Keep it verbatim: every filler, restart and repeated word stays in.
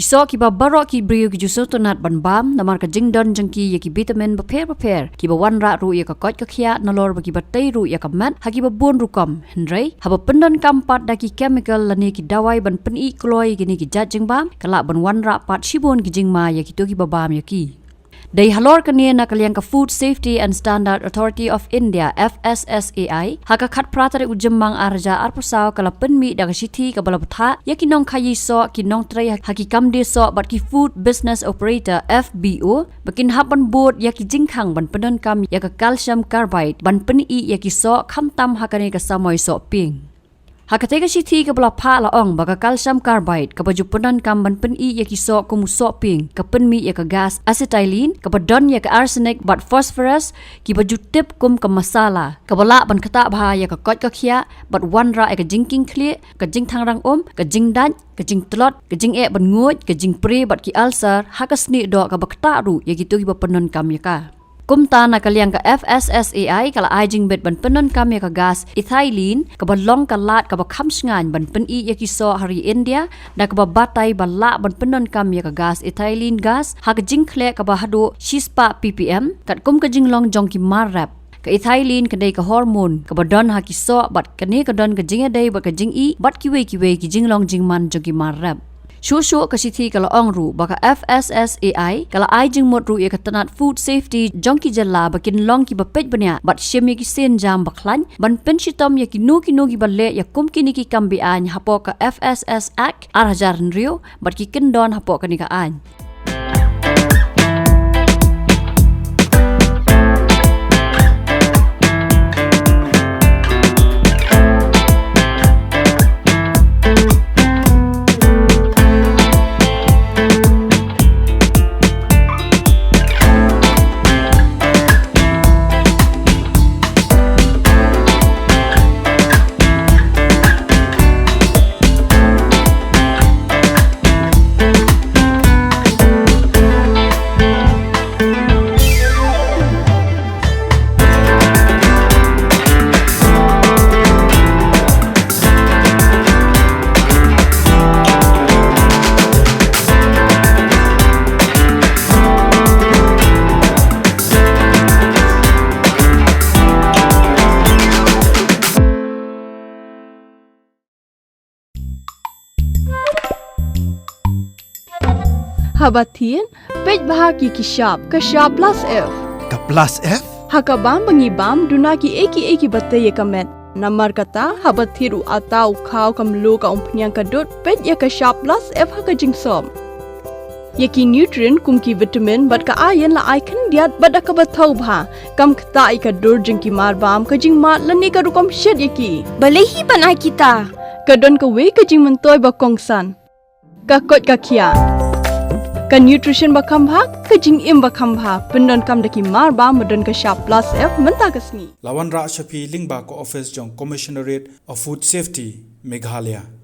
Ki soh kiba baroh ki briew ki ju sngewtynnad ban bam namar ka jingdon jong ki ïa ki vitamin bapher bapher kiba wanrah ruh ïa ka koit ka khiah nalor ba kiba tei ruh ïa ka met ha kiba bun rukom. Hynrei haba pyndonkam pat da ki chemical lane ki dawai ban pynïaid kloi ïa kine ki jait jingbam, ka lah ban wanrah pat shibun ki jingma ïa kito kiba bam ïa ki. Dei halor kane na ka liang ka Food Safety and Standard Authority of India, F S S A I, ha ka khatphra tarik u Jymmang ar hajar arphew saw ka la pynmih da ka shithi kaba la bthah ïa ki nongkhaïi soh, ki nongtrei ha ki kam die soh bad ki Food Business Operator, F B O, ba kin hap ban bud ïa ki jingkhang ban pyndonkam ïa ka calcium carbide ban pynïaid ïa ki soh, khamtam ha kane ka samoi sohpieng. Ha katei ka shithi kaba la phah la ong ba ka calcium carbide kaba ju pyndonkam ban pynïaid ïa ki soh kum u sohpieng ka pynmih ïa ka gas acetylene kaba don ïa ka arsenic bad phosphorus kiba ju tip kum ka masala kaba lah ban ktah bha ïa ka koit ka khiah bad wanrah ïa ka jingkieng khlieh, ka jingthangrang um, ka jingdait, ka jingtlot, ka jingeh ban nguid, ka jingpre bad ki ulcer ha ka snieh doh kaba ktah ruh ïa kito kiba pyndonkam ïa ka. Kumta na ka liang ka F S S A I ka la ai jingbit ban pyndonkam ïa ka gas ethylene kaba long ka lad kaba kham shngaiñ ban pynïaid ïa ki soh ha ri India da kaba batai ba lah ban pyndonkam ïa ka gas ethylene gas ha ka jingkhleh kaba haduh shispah P P M katkum ka jinglong jong ki mar rep. Ka ethylene ka dei ka hormone kaba don ha ki soh bad kane ka don ka jingïadei bad ka jingïeid bad kiwei kiwei ki jinglong jingman jong ki mar rep. Shuh shuh ka shithi ka la ong ruh ba ka F S S A I ka la ai jingmut ruh ïa ka tnat food safety jong ki jylla ba kin long kiba peit bniah bad shim ïa ki sienjam ba khlaiñ ban pynshitom ïa kino kino kiba leh ïa kum kine ki kam be-aiñ hapoh ka F S S Act ar hajar hynriew bad ki kyndon hapoh kane ka aiñ. Haba thied, peit bha ïa ki shap, ka shap plus F. Ka plus F? Ha ka bam ba ngi bam, duna kiei kiei kiba tei ïa ka met. Namar kata, haba thied u atta, u khaw, ka mluh, ka umphniang, ka dud, peit ïa ka shap plus F ha ka jingsop. Ïa ki nutrient kum ki vitamin bad ka iron la ai khyndiat bad da kaba thaw bha. Kam ktah ïa ka dur jong ki mar bam, ka jingmad lane ka rukom shet ïa ki. Balei hi ban ai kita? Ka don kawei ka jingmyntoi ba kongsan. Ka koit ka khiah. Ka nutrition ba kham bha, ka jingim ba kham bha. Pyndonkam da ki mar bam ba don ka shap plus F mynta ka sngi. La wanrah sha phi lyngba ka office jong Commissionerate of Food Safety, Meghalaya.